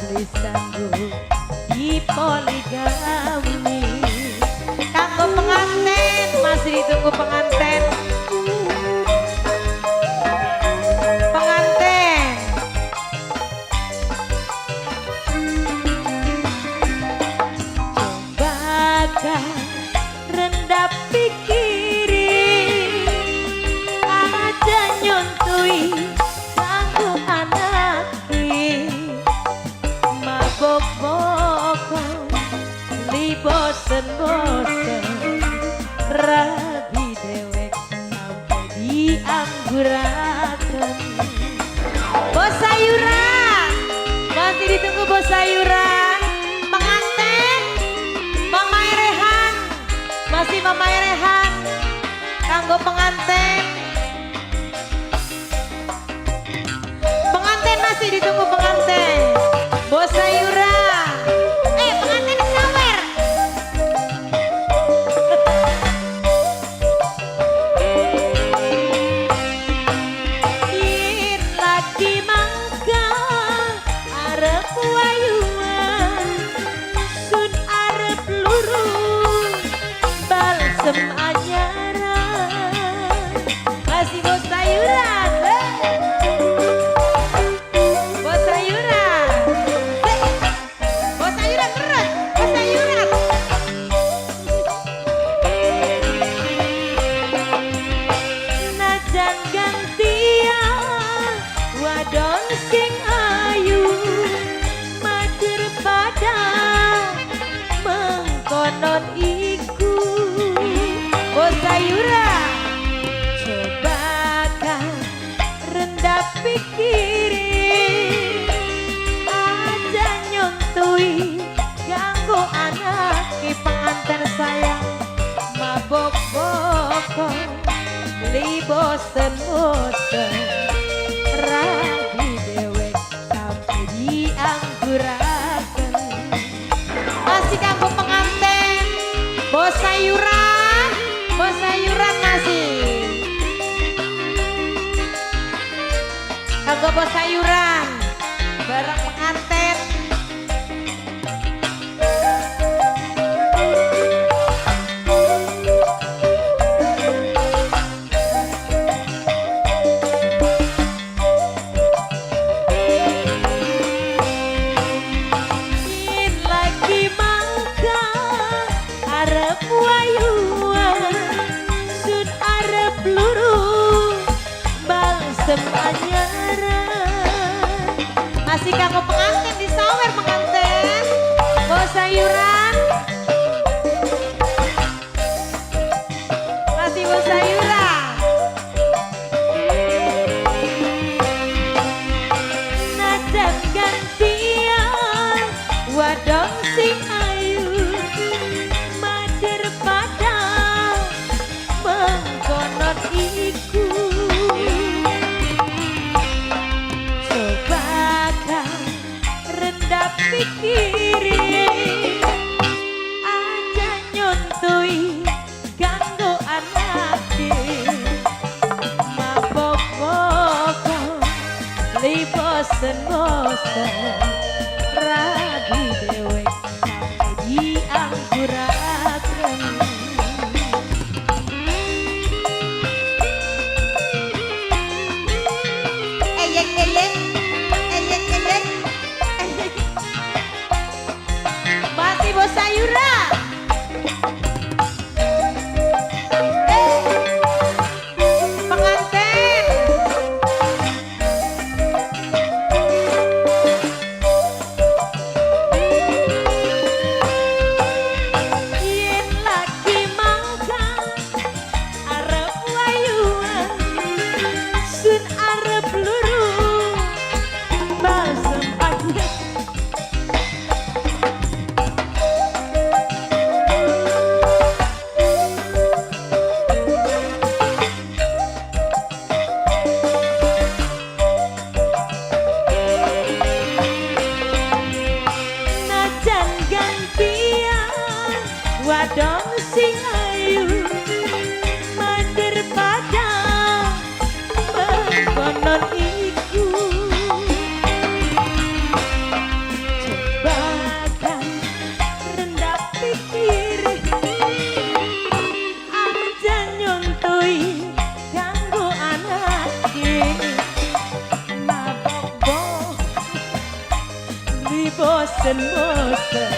beli sanggup di poligami. Kanggo penganten, masih ditunggu penganten. Penganten. Coba rendah pikiri, aja nyontui kanggo anake. Mabok bokong li bosen-bosen, rabi dewek sampai diangguraken. Bos sayuran, masih ditunggu bos sayuran. Penganten, Mama Rehan, masih Mama Rehan, kanggo penganten. Penganten masih ditunggu penganten. Bos sayuran. Penganten sawer. Yen lagi mangga arep wayuan, sun arep luru balsem anyaran. Masih bos sayuran. Bos sayuran. Bos sayuran terus. Bos sayuran. Najan gantian wadon sing ayu, mager pada mengkonon iku. Bos sayuran, coba kan rendah pikiri, aja nyontui ganggu anak pengantin sayang. Mabok bokong beli bosen-bosen, rabi dewek sampai diangguraken. Masih kanggo pengantin bos sayuran, bos sayuran masih kanggo bos sayuran bareng pengantin. Yen lagi mangga arep wayuan, sun arep luru balsem anyaran. Masih kanggo pengantin disawer pengantin bos sayuran, masih bos sayuran. Najan gantian wadon sing ayu, mader pada mengkonon iku. Coba kan rendah pikiri, aja nyontui ganggu anake. Mabok bokong li bosen-bosen, rabi dewek sampai diangguraken. Eyek eyek eyek eyek eyek. Masih bos sayuran. Pengantin. Yen lagi mangga arep wayuan, sun arep luru balsem anyar. Najan gantian wadon sing ayu, mader pada mengkonon iku. Bosen-bosen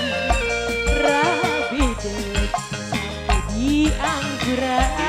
rabi dewek sampai di angguran.